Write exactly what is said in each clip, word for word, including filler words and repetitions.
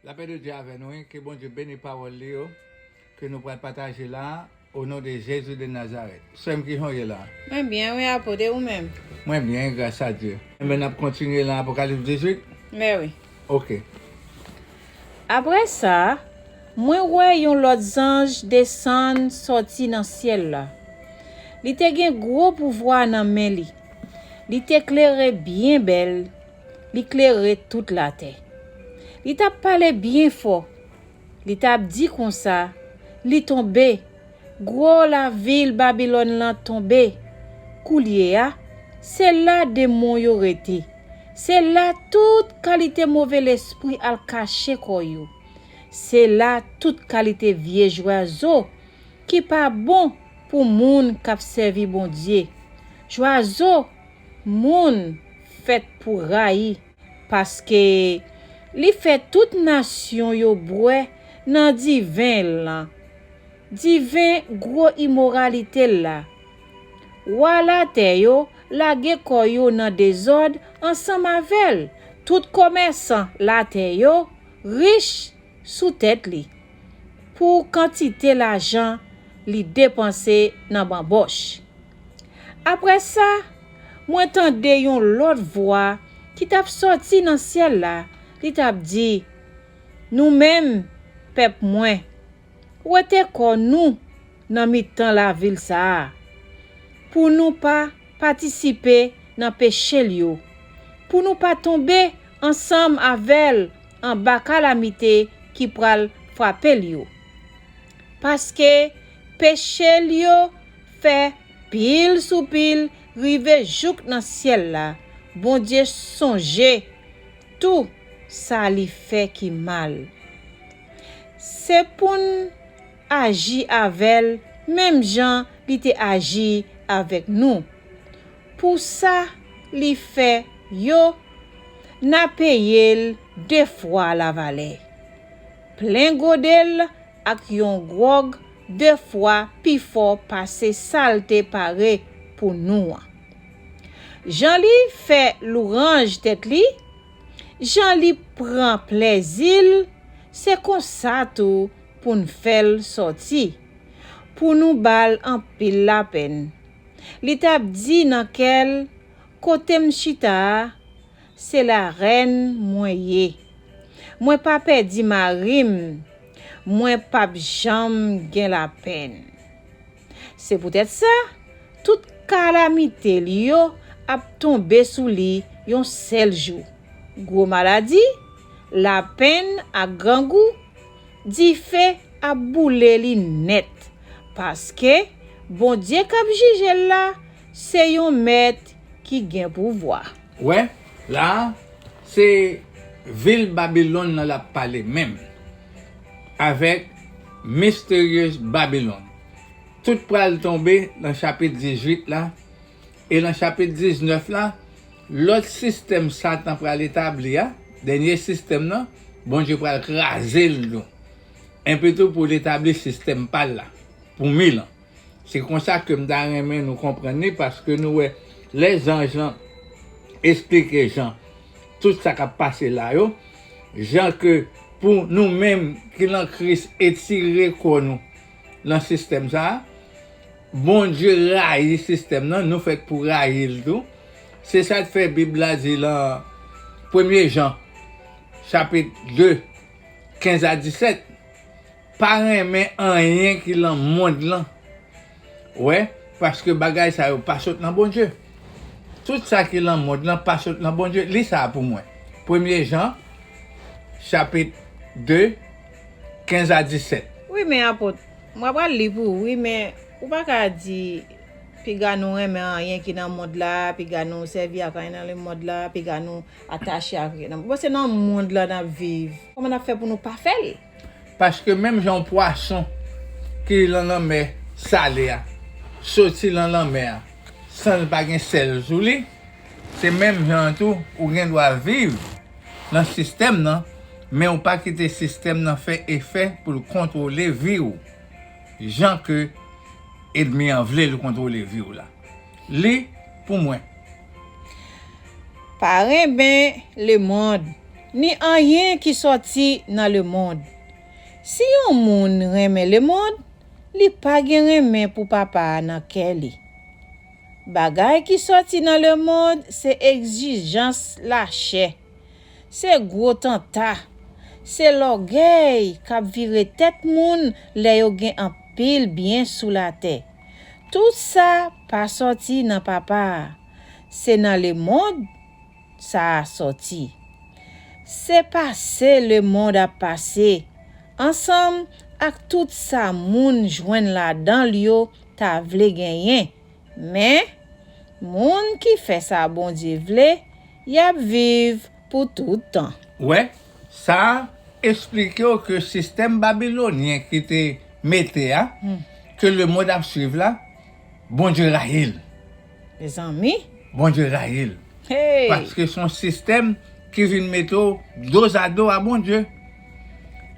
Lapè de Dye avè nou, wi. Ke Bondye beni pawòl li yo, ke nou pral pataje la, o non de Jezi de Nazarèt. Sè m, kijan w ye la? Mwen byen, wi, apot, e ou menm? Mwen byen, gras a Dye. Enben, n ap kontinye lan Apokalips dizuit? Mè wi. Ok. Apre sa, mwen wè yon lòt zanj desann sòti nan syèl la. Li te gen gwo pouvwa nan men li. Li te klere byen bèl, li klere tout latè. Li t ap pale byen fò. Li t ap di konsa, li tonbe, gwo lavil Babilòn lan tonbe. Koulye a, se la demon yo rete. Se la tout kalite move lespri al kache kò yo. Se la tout kalite vye zwazo ki pa bon pou moun k ap sèvi Bondye. Zwazo moun fèt pou rayi, paske li fè tout nasyon yo bwè nan diven l lan, diven gwo imoralite l la. Wa latè yo lage kò yo nan dezòd ansanm avè l. Tout komèsan latè yo rich sou tèt li, pou kantite lajan li depanse nan banbòch. Apre sa, mwen tande yon lòt vwa ki t ap sòti nan syèl la, li t ap di, "Nou menm, pèp mwen, wete kò nou nan mitan lavil sa a, pou nou pa patisipe nan peche l yo, pou nou pa tonbe ansanm avè l anba kalamite ki pral frape l yo. Paske peche l yo fè pil sou pil rive jouk nan syèl la. Bondye sonje tou sa li fè ki mal. Se pou n aji avè l menm jan li te aji avèk nou. Pou sa li fè yo, n a peye l de fwa lavalè. Plen gode l ak yon gwòg de fwa pi fò pase sa l te pare pou nou an. Jan li fè lwanj tèt li, jan li pran plezi l, se konsa tou pou n fè l sòti, pou nou ba l anpil lapèn." Li t ap di nan kè l, "Kote m chita a, se larèn mwen ye. Mwen pa pèdi mari m, mwen p ap janm gen lapèn." Se poutèt sa, tout kalamite li yo ap tonbe sou li yon sèl jou. Gwo maladi, lapenn ak grangou, dife ap boule li nèt, paske Bondye k ap jije l la, se yon mèt ki gen pouvwa. Wè, la a, se vil Babilòn nan l ap pale menm, avèk misteryez Babilòn. Tout pral tonbe nan chapit dizuit la, e nan chapit diznèf la, lòt sistèm Satan pral etabli a, dènye sistèm nan, Bondye pral kraze l tou. Enpi tou pou l etabli sistèm pa l la, pou mil an. Se konsa ke m ta renmen nou konprann li, paske nou wè, lè zanj lan esplike Jan tout sa k ap pase la yo, jan ke pou nou menm ki lan Kris etire kò nou lan sistèm sa a, Bondye rayi sistèm nan, nou fèt pou rayi l tou. Se sa k fè Bib la di lan premye Jan, chapit de, kenz a disèt, pa renmen anyen ki lan mond lan. Wè, paske bagay sa yo pa sot nan Bondye. Tout sa ki lan mond lan pa sot nan Bondye. Li sa a pou mwen. Premye Jan, chapit de, kenz a disèt. Wi, men apot, mwen pral li pou ou, wi, men ou pa ka di, piga nou renmen anyen ki nan mond la, piga nou sèvi ak anyen nan lemond la, piga nou atache ak anyen nan. Bon, se nan mond la n ap viv. Kòman n ap fè pou nou pa fè l? Paske menm jan yon pwason ki lan lanmè sale a soti lan lanmè a san l pa gen sèl sou li, se menm jan an tou ou gen dwa viv lan sistèm nan, men ou pa kite sistèm nan fè efè pou l kontwole vi w jan ke ènmi an vle l kontwole vi w la. Li pou mwen. Pa renmen lemonn, ni anyen ki sòti nan lemonn. Si yon moun renmen lemonn, li pa gen renmen pou Papa a nan kè li. Bagay ki sòti nan lemonn se egzijans lachè, se gwo tanta, se lògèy k ap vire tèt moun lè yo gen anpil byen sou latè. Tout sa pa sòti nan Papa a, se nan lemonn sa a sòti. Se pase lemonn ap pase, ansanm ak tout sa moun jwenn ladan l yo ta vle genyen. Men, moun ki fè sa Bondye vle, y ap viv pou tout tan. Wè, sa a esplike w ke sistèm babilonyen ki te mete a, ke lemonn ap swiv la, Bondye rayi l. Mezanmi. Bondye rayi l. Hey! Paske se yon sistèm ki vin mete w dozado a Bondye.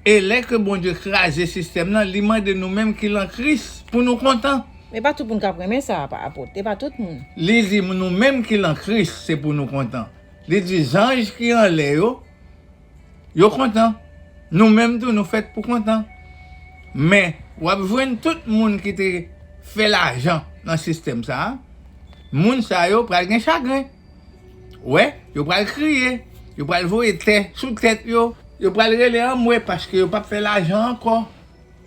E lè ke Bondye kraze sistèm nan, li mande nou menm ki lan Kris pou nou kontan. E pa tout moun k ap renmen sa, apa-, apot. E pa tout moun. Li di nou menm ki lan Kris, se pou nou kontan. Li di zanj ki anlè yo, yo kontan. Nou menm tou, nou fèt pou kontan. Men, w ap jwenn tout moun ki te fè lajan nan sistèm sa a. Moun sa yo pral gen chagren. Wè, yo pral kriye. Yo pral voye tè sou tèt yo. Yo pral rele anmwe paske yo p ap fè lajan ankò.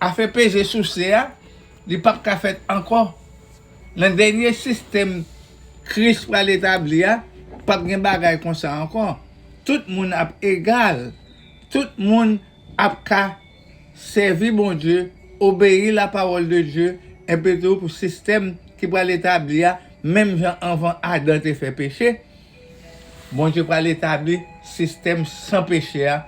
Afè peze souse a, li p ap ka fèt ankò. Nan dènye sistèm Kris pral etabli a, p ap gen bagay konsa ankò. Tout moun ap egal. Tout moun ap ka sèvi Bondye, obeyi la parole de Dieu, enpi tou pou sistèm ki pral etabli a, menm jan anvan Adan te fè peche, Bondye pral etabli sistèm san peche a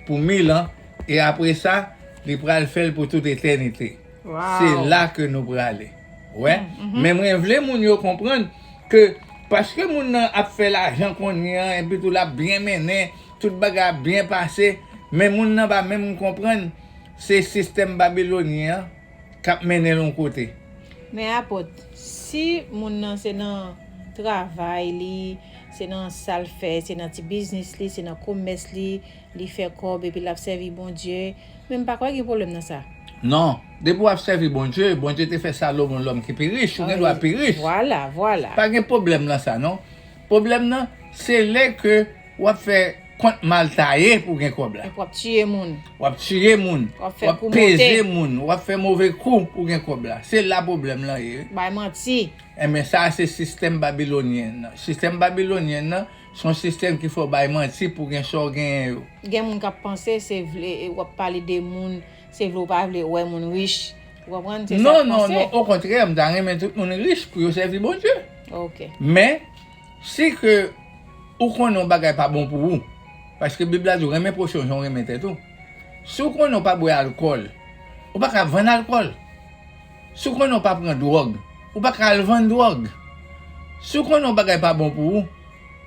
pou mil an, e apre sa, li pral fè l pou tout etènite. Wow. Se la ke nou prale. Wè. Men mwen vle moun yo konprann ke paske moun nan ap fè lajan kounye a, epi tou l ap byen mennen, tout bagay ap byen pase, men moun nan pa menm konprann se sistèm babilonyen an k ap mennen l yon kote. Men apot, si moun nan se nan travay li, se nan sa l fè, se nan ti biznis li, se nan komès li, li fè kòb epi l ap sèvi Bondye, men m pa kwè gen pwoblèm nan sa. Non, depi w ap sèvi Bondye, Bondye te fè Salomon lòm ki pi rich, ou gen dwa pi rich. Vwala, vwala. Pa gen pwoblèm nan sa, non. Pwoblèm nan, se lè ke w ap fè kont mal taye pou gen kòb la. Epi w ap tiye moun. W ap tiye moun. W ap fè kou monte. W ap peze moun. W ap fè move kou pou gen kòb la. Se la pwoblèm lan ye. Bay manti. Enben, sa a se sistèm babilonyen nan. Sistèm babilonyen nan, se yon sistèm ki fè w bay manti pou gen sa w genyen yo. Gen moun k ap panse se vle, w ap pale de moun, se vle w pa vle wè moun rich. Ou konprann? Se sa k panse. Non, non, non, okontrè, m ta renmen tout moun rich pou yo sèvi Bondye. Ok. Men, si ke ou konnen yon bagay pa bon pou ou, paske Bib la di w renmen pwochen w jan w renmen tèt ou. Si w konnen w pa bwè alkòl, ou pa ka vann alkòl. Si w konnen w pa pran dwòg, ou pa ka al vann dwòg. Si w konnen yon bagay pa bon pou ou,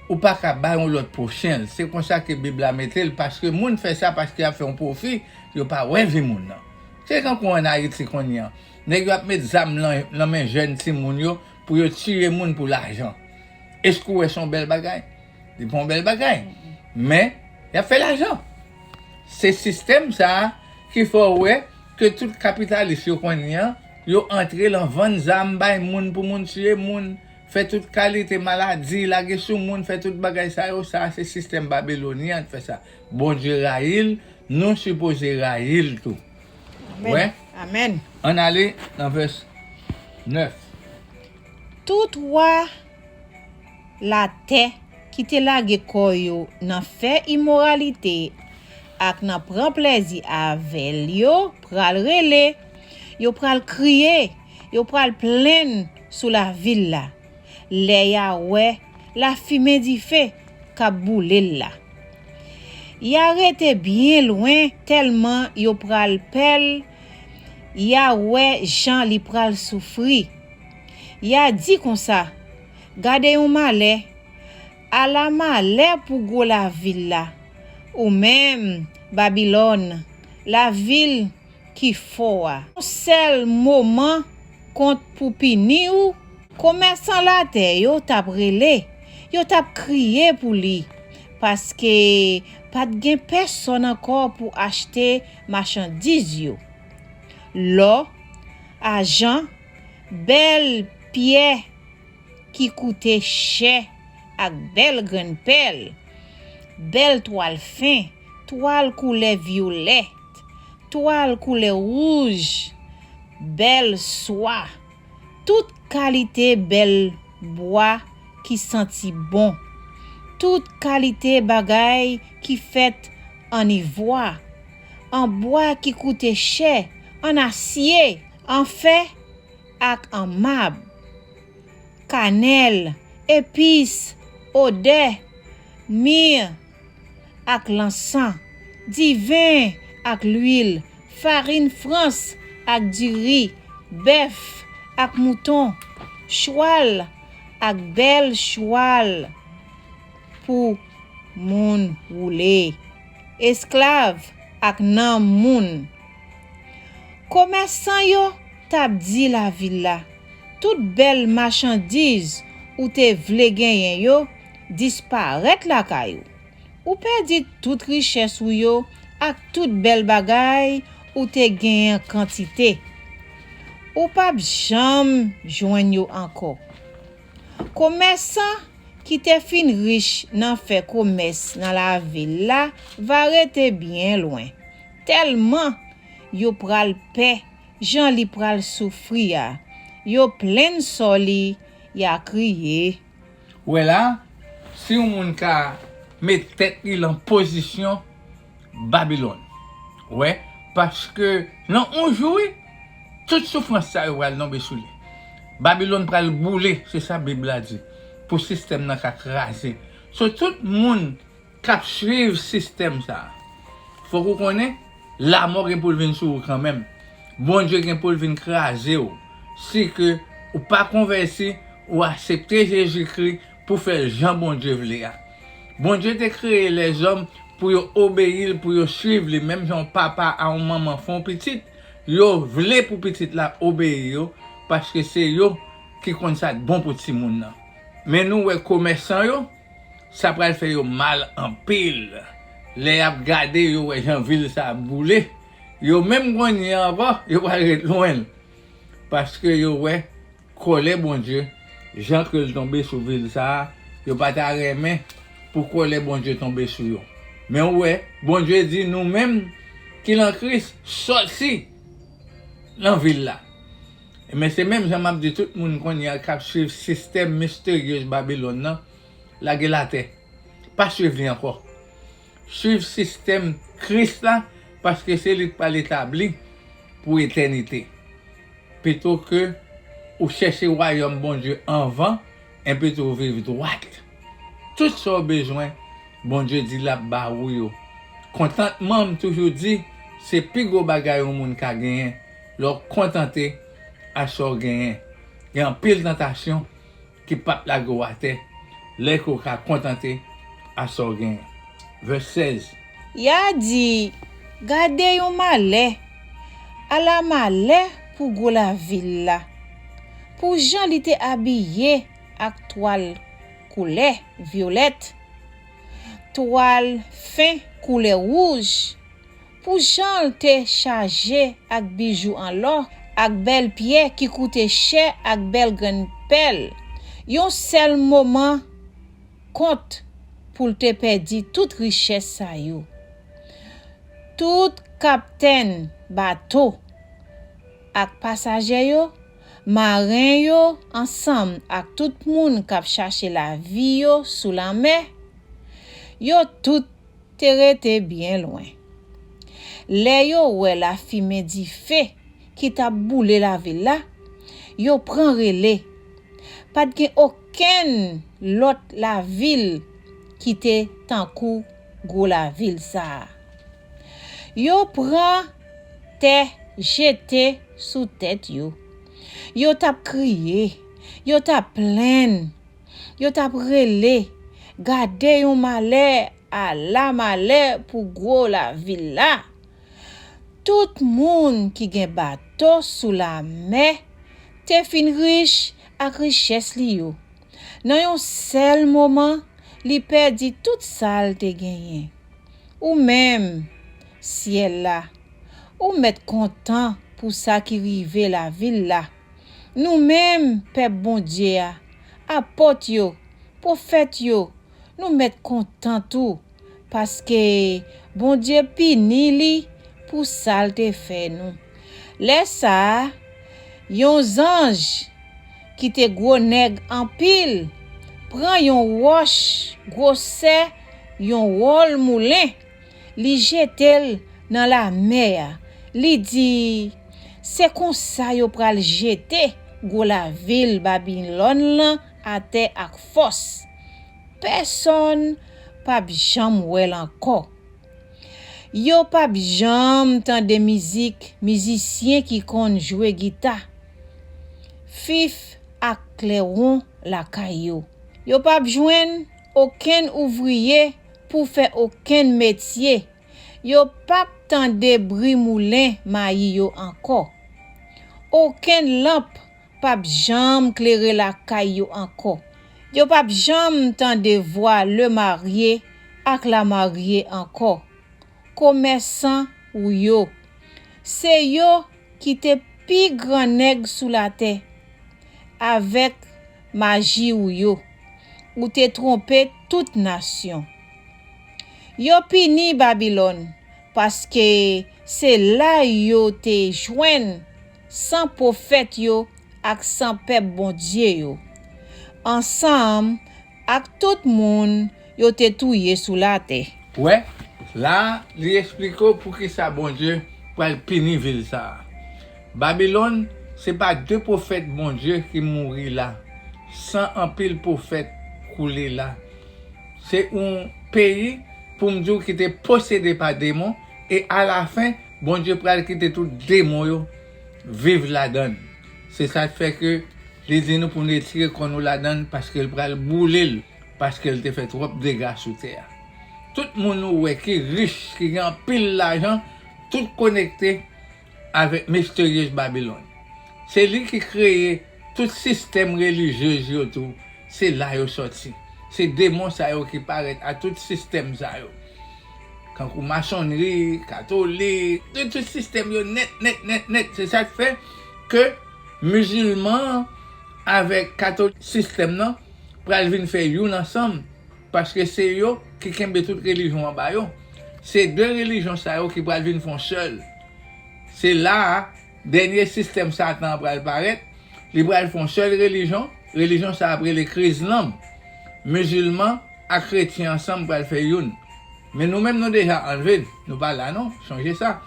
ou pa ka bay yon lòt pwochen l. Se konsa ke Bib la mete l, paske moun fè sa paske y ap fè yon pwofi, yo pa wè vi moun nan. Se tankou ann Ayiti kounye a. Nèg yo ap met zam nan, nan men jèn timoun yo pou yo tiye moun pou lajan. Èske w wè se yon bèl bagay? Li pa yon bèl bagay. Men, y ap fè lajan. Se sistèm sa a ki fè w wè ke tout kapitalis yo kounye a, yo antre lan vann zam bay moun pou moun tiye moun, fè tout kalite maladi lage sou moun, fè tout bagay sa yo, sa a se sistèm babilonyen an k fè sa. Bondye rayi l, nou sipoze rayi l tou. Amèn. Wè? Amèn. Ann ale nan vès nèf. Tout wa latè ki te lage kò yo nan fè imoralite ak nan pran plèzi avè l yo pral rele, yo pral kriye, yo pral plenn sou lavil la, lè y a wè lafimen dife k ap boule l la. Y a rete byen lwen tèlman yo pral pè l, y a wè jan li pral soufri. Y a di konsa, gade yon malè, ala malè pou gwo lavil la, ou menm, Babilòn, lavil ki fò a. Yon sèl moman kont pou pini w. Komèsan latè yo t ap rele, yo t ap kriye pou li, paske Pa t gen pèsonn ankò pou achte machandiz yo. Lò, ajan, bèl pyè ki koute chè ak bèl grenn pèl, bèl twal fen, twal koulè vyolèt, twal koulè wouj, bèl swa, tout kalite bèl bwa ki santi bon, tout kalite bagay ki fèt an ivwa, an bwa ki koute chè, an asye, an fè ak an mab, kanèl, epis, odè, mi ak lansan, diven ak lwil, farin frans ak diri, bèf ak mouton, chwal ak bèl chwal pou moun woule, esklav ak nanm moun. Komèsan yo t ap di lavil la, tout bèl machandiz ou te vle genyen yo disparèt lakay ou. Ou pèdi tout richès ou yo ak tout bèl bagay ou te genyen kantite. Ou p ap janm jwenn yo ankò. Komèsan ki te fin rich nan fè komès nan lavil la va rete byen lwen, tèlman yo pral pè jan li pral soufri a. Yo plenn sò li, y a kriye. Ou wè la, si yon moun ka met tèt li lan pozisyon Babilòn, ou wè, paske nan yon jou, wi, tout soufrans sa yo pral tonbe sou li. Babilòn pral boule, se sa Bib la di, pou sistèm nan ka kraze. So, tout moun k ap swiv sistèm sa a, fòk ou konnen, lamò gen pou l vin sou ou kanmenm. Bondye gen pou l vin kraze w. Si ke ou pa konvèti, ou aksepte Jezikri pou fè l jan Bondye vle a. Bondye te kreye lèzòm pou yo obeyi l, pou yo swiv li, menm jan yon papa a yon manman fè yon pitit, yo vle pou pitit la obeyi yo, paske se yo ki konn sa k bon pou timoun nan. Men nou wè komèsan yo, sa pral fè yo mal anpil. Lè y ap gade, yo wè jan vil sa ap boule. Yo menm kounye a ankò, yo pral ret lwen l. Paske yo wè kòlè Bondye, jan ke l tonbe sou vil sa a, yo pa ta renmen pou kòlè Bondye tonbe sou yo. Men ou wè, Bondye di nou menm ki lan Kris, sòti lan vil la. Men se menm jan m ap di tout moun kounye a k ap swiv sistèm misterye Babilòn nan, lage l atè. Pa swiv li ankò. Swiv sistèm Kris la, paske se li k pral etabli pou etènite. Pito ke ou chèche wayòm Bondye anvan, enpi tou ou viv dwat. Tout sa w bezwen, Bondye di l ap ba ou yo. Kontantman, m toujou di, se pi gwo bagay yon moun ka genyen. Lè w kontante ak sa w genyen, gen anpil tantasyon ki p ap lage w atè lè ke w ka kontante ak sa w genyen. Vès sèz. Y a di, gade yon malè! Ala malè pou gwo lavil la, pou jan li te abiye ak twal koulè vyolèt, twal fen koulè wouj, pou jan l te chaje ak bijou an lò, ak bèl pyè ki koute chè, ak bèl grenn pèl. Yon sèl moman kont pou l te pèdi tout richès sa yo. Tout kaptèn bato ak pasaje yo, maren yo ansanm ak tout moun k ap chache lavi yo sou lanmè, yo tout te rete byen lwen. Lè yo wè lafimen dife ki t ap boule lavil la, yo pran rele. Pa t gen okenn lòt lavil ki te tankou gwo lavil sa a. Yo pran tè jete sou tèt yo. Yo t ap kriye, yo t ap plenn, yo t ap rele, gade yon malè! Ala malè pou gwo lavil la! Tout moun ki gen bato sou lamè te fin rich ak richès li yo. Nan yon sèl moman, li pèdi tout sa l te genyen. Ou menm, syèl la, ou mèt kontan pou sa ki rive lavil la. Nou menm, pèp Bondye a, apot yo, pwofèt yo, nou mèt kontan tou, paske Bondye pini li pou sa l te fè nou. Lè sa a, yon zanj ki te gwo nèg anpil pran yon wòch gwosè yon wòl moulen, li jete l nan lamè a. Li di, "Se konsa yo pral jete gwo lavil Babilòn lan atè ak fòs. Pèsonn p ap janm wè l ankò." Yo p ap janm tande mizik mizisyen ki konn jwe gita, fif ak klewon lakay yo. Yo p ap jwenn okenn ouvriye pou fè okenn metye. Yo p ap tande bri moulen mayi yo ankò. Okenn lanp p ap janm klere lakay yo ankò. Yo p ap janm tande vwa lemarye ak lamarye ankò. Komèsan ou yo, se yo ki te pi gran nèg sou latè. Avèk maji ou yo, ou te twonpe tout nasyon. Yo pini Babilòn, paske se la yo te jwenn san pwofèt yo ak san pèp Bondye yo, ansanm ak tout moun yo te touye sou latè. Ou wè, la a, li eksplike w poukisa Bondye pral pini vil sa a. Babilòn, se pa de pwofèt Bondye ki mouri la, san anpil pwofèt koule la. Se yon peyi, pou m di w, ki te posede pa demon, e alafen, Bondye pral kite tout demon yo viv ladan l. Se sa k fè ke li di nou pou n retire kò nou ladan l, paske l pral boule l, paske l te fè twòp dega sou tè a. Tout moun ou wè ki rich, ki gen anpil lajan, tout konekte avèk misteryez Babilòn. Se li ki kreye tout sistèm relijyez yo tou. Se la yo sòti. Se demon sa yo ki parèt a tout sistèm sa yo. Kankou masonri, katolik, tout, tout sistèm yo nèt, nèt, nèt, nèt. Se sa k fè ke mizilman an avèk katolik sistèm nan pral vin fè youn ansanm, paske se yo ki kenbe tout relijyon an ba yo. Se de relijyon sa yo ki pral vin fè yon sèl. Se la a, dènye sistèm Satan an pral parèt, li pral fè yon sèl relijyon, relijyon sa a ap rele Krizlanm. Mizilman ak kretyen ansanm pral fè youn. Men nou menm nou deja anlve, nou pa la non, chonje sa.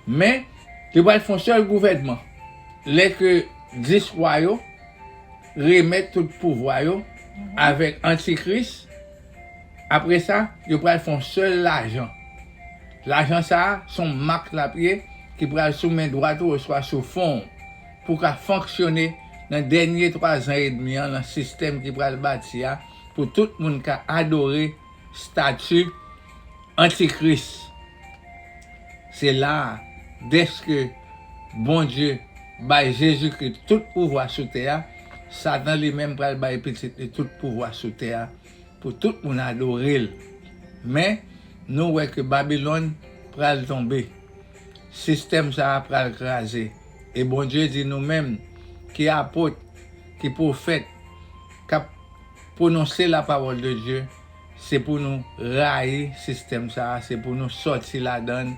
Men, li pral fè yon sèl gouvènman. Lè ke dis wa yo remèt tout pouvwa yo avèk antikris, apre sa, yo pral fè yon sèl lajan. Lajan sa a, se yon mak l ap ye ki pral sou men dwat ou oswa sou fwon w pou w ka fonksyone nan dènye twa zan edmi an nan sistèm ki pral bati a, pou tout moun ka adore stati antikris. Se la a, dèske Bondye bay Jezikri tout pouvwa sou tè a, Satan li menm pral bay pitit li tout pouvwa sou tè a pou tout moun adore l. Men, nou wè ke Babilòn pral tonbe. Sistèm sa a pral kraze. E Bondye di nou menm, ki apot, ki pwofèt, k ap pwononse la parole de Dieu, se pou nou rayi sistèm sa a, se pou nou sòti ladan l,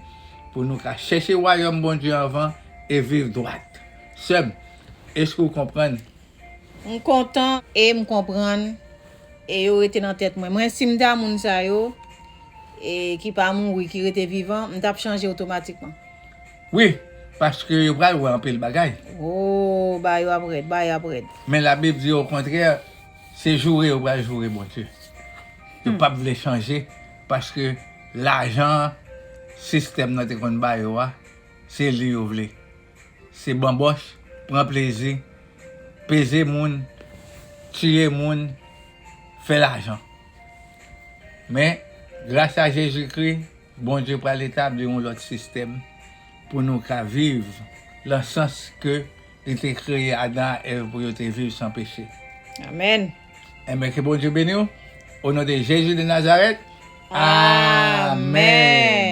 pou nou ka chèche wayòm Bondye anvan e viv dwat. Sè m, èske w konprann? M kontan e m konprann, e yo rete nan tèt mwen. Mwen, si m ta moun sa yo, e ki pa mouri, ki rete vivan, m t ap chanje otomatikman. Wi, paske yo pral wè anpil bagay. Oh, ba yo ap rèd, ba yo ap rèd. Men Labib di okontrè, se joure yo pral joure Bondye. Yo p ap vle chanje, paske lajan sistèm nan te konn ba yo a, se li yo vle. Se banbòch, pran plezi, peze moun, tiye moun, fè lajan. Men, gras a Jezikri, Bondye pral etabli yon lòt sistèm pou nou ka viv nan sans ke li te kreye Adan ak Èv pou yo te viv san peche. Amèn. Enben, ke Bondye beni w. O non de Jezi de Nazarèt, Amèn.